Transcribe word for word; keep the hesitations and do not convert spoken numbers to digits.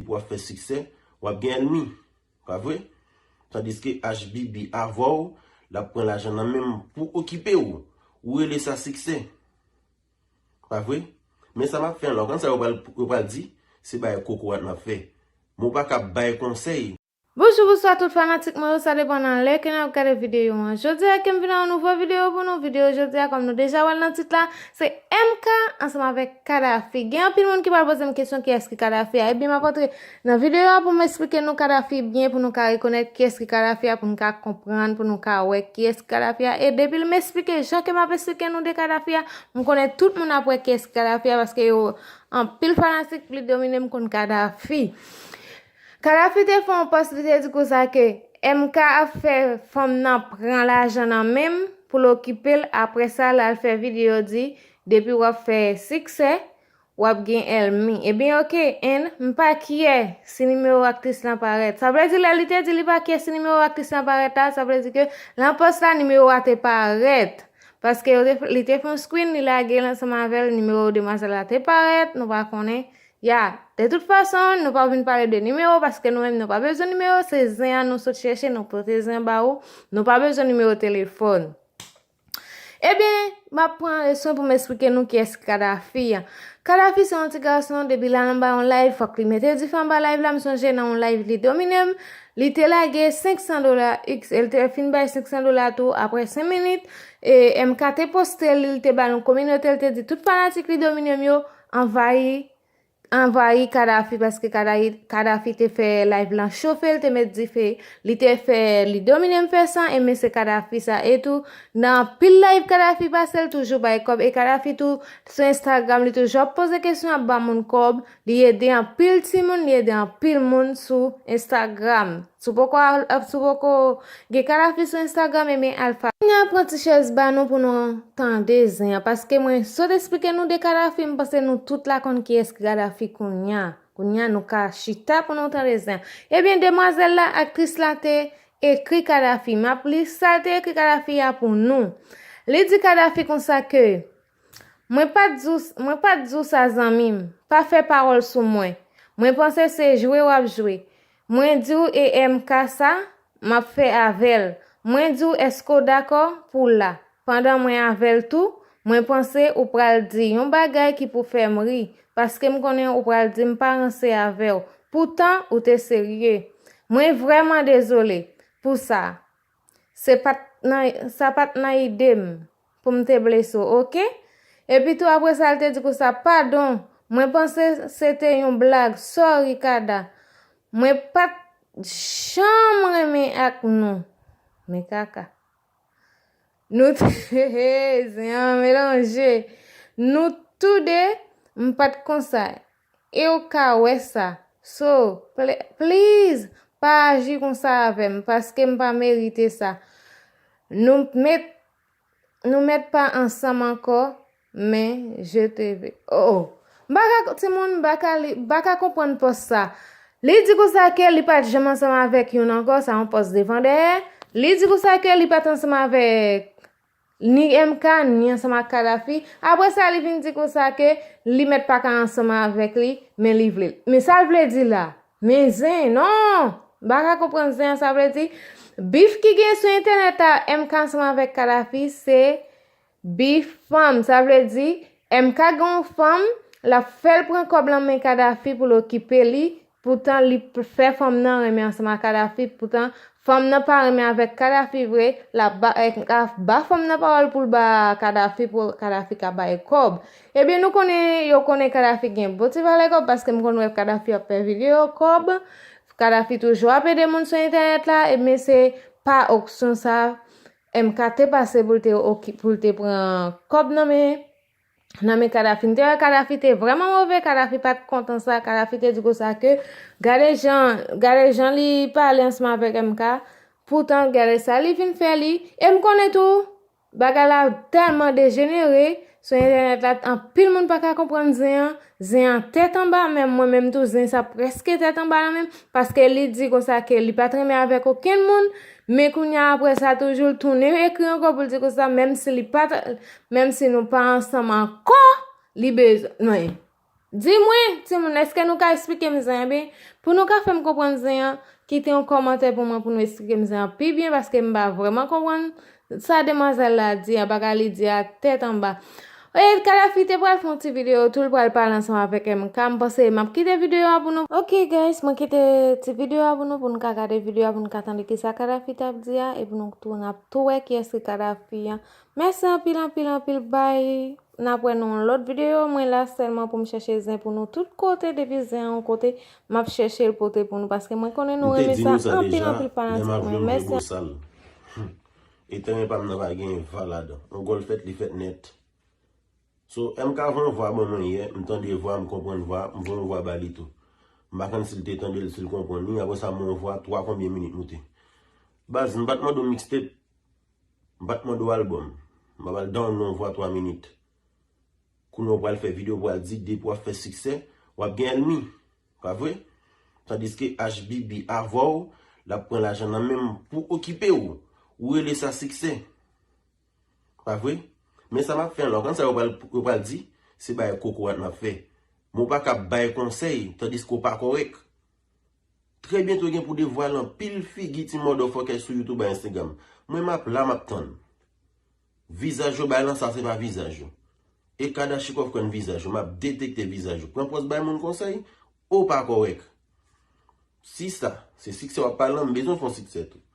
w ap fè siksè, w ap gen ènmi. Pa vre? Tandiske H B B avè w, l ap pran lajan nan men m pou okipe w. Ou rele sa siksè. Pa vre? Men sa m ap fè an la, w konn sa yo pral, yo pral di? Se bay kokorat m ap fè. Men w pa ka bay konsèy. Bonjou, bonswa tout fanatik mwen yo, sa depann nan lè ke n ap gade videyo an. Jodi a ke m vin ak yon nouvo videyo pou nou. Videyo jodi a, kòm nou deja wè l nan tit la, se M K ansanm avèk Kadhafi. Gen anpil moun ki pral poze m kesyon kiyès ki Kadhafi a. Ebyen, m ap antre nan videyo a pou m esplike nou Kadhafi byen, pou nou ka rekonèt kiyès ki Kadhafi a, pou nou ka konprann, pou nou ka wè kiyès ki Kadhafi a. E depi m esplike jan ke m ap esplike nou de Kadhafi a, m konnen tout moun ap wè kiyès ki Kadhafi a, paske yo anpil fanatik Pli Domine m konn Kadhafi. Kadhafi te fè yon pòs, li te di konsa ke M K ap fè fanm nan pran lajan nan men m pou l okipe l. Apre sa, l al fè videyo di, depi w ap fè siksè, w ap gen ènmi. Ebyen, oke, and m pa kyè si nimewo aktris lan parèt. Sa vle di, lè li te di li pa kyè si nimewo aktris lan parèt la, sa vle di ke nan pòs la, nimewo a te parèt. Paske yo te, li te fè yon screen, li lage l ansanm avè l, nimewo demwazèl la te parèt, nou pa konnen. Ya, de tout fason, nou pa vin pale de nimewo, paske nou menm nou pa bezwen nimewo, se zen an nou sot chèche, nou pote zen ba ou, nou pa bezwen nimewo telefòn. Ebyen, m ap pran leson pou m esplike nou kiyès ki Kadhafi a. Kadhafi se yon ti gason, depi l al anba yon live, fòk li mete dife anba live la. M sonje nan yon live Pli Domine m, li te lage senk san dola X, e l te fin bay senk san dola tou apre senk minit. E M K te poste li, li te ba nou kominote, li te di tout fanatik Pli Domine m yo anvayi anvayi Kadhafi, paske Kadhafi, Kadhafi te fè live lan chofe, li te met dife, li te fè Pli Domine m fè sa, e men se Kadhafi sa. E tou, nan anpil live Kadhafi pase, l toujou bay kòb, e Kadhafi tou, sou Instagram, li toujou ap poze kesyon, ap ba moun kòb, li ede anpil timoun, li ede anpil moun sou Instagram. Si w poko, si w poko gen Kadhafi sou Instagram, ebyen al fè. Kounye a pran ti chèz ba nou pou nou tande zen an, paske mwen sot esplike nou de Kadhafi, m panse nou tout la konn kiyès ki Kadhafi kounye a. Kounye a nou ka chita pou nou tande zen an. Ebyen, demwazèl la, aktris la te ekri Kadhafi. M ap li sa l te ekri Kadhafi a pou nou. Li di Kadhafi konsa ke, Mwen pa t di w, mwen pa t di w sa zanmi m, pa fè pawòl sou mwen. Mwen panse se jwe w ap jwe. Mwen di w e M K sa m ap fè avè l. Mwen di w èske w dakò pou w la. Pandan mwen avè l tou, mwen panse ou pral di yon bagay ki pou fè m ri, paske m konnen ou pral di m pa ranse avè w. Poutan ou te serye. Mwen vrèman dezole pou sa. Se pa t nan, sa pa t nan ide m pou m te blese w, oke? Epi tou apre sa, l te di konsa, padon, mwen panse se te yon blag, sorry, Kada. Mwen pa t janm renmen ak nou. Men kaka. Nou te, zen an melanje. Nou toude, m pa t konsa. E w ka wè sa. So, ple-, please, pa aji konsa avè m, paske m pa merite sa. Nou met, nou met pa ansanm ankò, men je te veux. Oh, oh. M pa ka, timoun, m pa ka li, m pa ka konprann pòs sa. Li di konsa ke li pa t janm ansanm avèk youn ankò, sa yon pòs devan dèyè. Li di konsa ke li pa t ansanm avèk ni M K, ni ansanm ak Kadhafi. Apre sa, li vin di konsa ke li mèt pa ka ansanm avèk li, men li vle l. Men sa l vle di la? Men zen, non! M pa ka konprann zen an, sa vle di, bif ki gen sou entènèt la, M K ansanm avèk Kadhafi, se bif fanm. Sa vle di, M K gen yon fanm, l ap fè l pran kòb lan men Kadhafi pou l okipe li, poutan li p-, fè fanm nan renmen ansanm ak Kadhafi, poutan fanm nan pa renmen avèk Kadhafi vre, l ap ba, eh, ap ba fanm nan pawòl pou l ba Kadhafi, pou Kadhafi ka bay kòb. Ebyen, nou konnen, yo konnen Kadhafi gen bon ti valè kòb, paske m konn wè Kadhafi ap fè videyo kòb. Kadhafi toujou ap ede moun sou entènèt la, ebyen, se pa oksyon sa M K te pase pou l te oki-, pou l te pran kòb nan men nan men Kadhafi. M te wè Kadhafi te vrèman move, Kadhafi pa t kontan sa, Kadhafi te di konsa ke gade jan, gade jan li pale ansanm avèk M K, poutan gade sa li vin fè li, e m konnen tou, bagay la tèlman dejenere, sou entènèt la, anpil moun pa ka konprann zen an, zen an tèt anba, menm mwen menm tou, zen sa prèske tèt anba nan men m, paske li di konsa ke li pa t renmen avèk okenn moun, men kounye a apre sa toujou l tounen ekri ankò pou l di konsa, menm si li pa t, menm si nou pa ansanm ankò, li bezwen, non, Di mwen, timoun, èske nou ka eksplike m zen an byen? Pou nou ka fè m konprann zen an, kite yon kòmantè pou mwen pou nou eksplike m zen an pi byen, paske m pa vrèman konprann sa demwazèl la di a, bagay li di a tèt anba. E Kadafi te pral fè yon ti videyo tou, l pral pale ansanm avèk M K. M panse m ap kite videyo a pou nou. Ok, guys, mwen kite ti videyo a pou nou, pou nou ka gade videyo a, pou nou ka tande kisa Kadafi t ap di a, epi nou tou, n ap tou wè kiyès ki Kadafi an. Mèsi anpil, anpil, anpil, bay. N ap wè nan yon lòt videyo. Mwen la sèlman pou m chèche zen pou nou tout kote. Depi zen an yon kote, m ap chèche l pote pou nou, paske mwen konnen nou renmen sa anpil, anpil, fanatik mwen. Mèsi. Etènèl pa m nan pa gen va ladan. On gòl fèt, li fèt nèt. So, M K voye yon vwa ban mwen yè, m tande vwa, m konprann vwa, m voye yon vwa ba li tou. M pa konn si l te tande l, si l konprann li, apre sa m voye yon vwa twa konbyen minit moute. Baz, m pa t mande w mixtape, m pa t mande w albòm. M ap al download yon vwa twa minit. Kounye a w pral fè videyo, w pral di depi w ap fè siksè, w ap gen ènmi. Pa vre? Tandiske H B B avè w, l ap pran lajan nan men m pou okipe w. Ou rele sa siksè. Pa vre? Men sa m ap fè an la, w konn sa yo pral, yo pral di? Se bay kokorat m ap fè. Men w pa ka bay konsèy, tandiske w pa kòrèk. Trè byento gen pou devwale anpil figi ti motherfucker sou YouTube ak Instagram. Mwen m ap la, m ap tann. Vizaj yo bay lan, sa se pa vizaj yo. E Kadachikòf konn vizaj yo, m ap detekte vizaj yo. Pran pòz bay moun konsèy, ou pa kòrèk. Si sa, se siksè w ap pale lan, m bezwen fè yon siksè tou.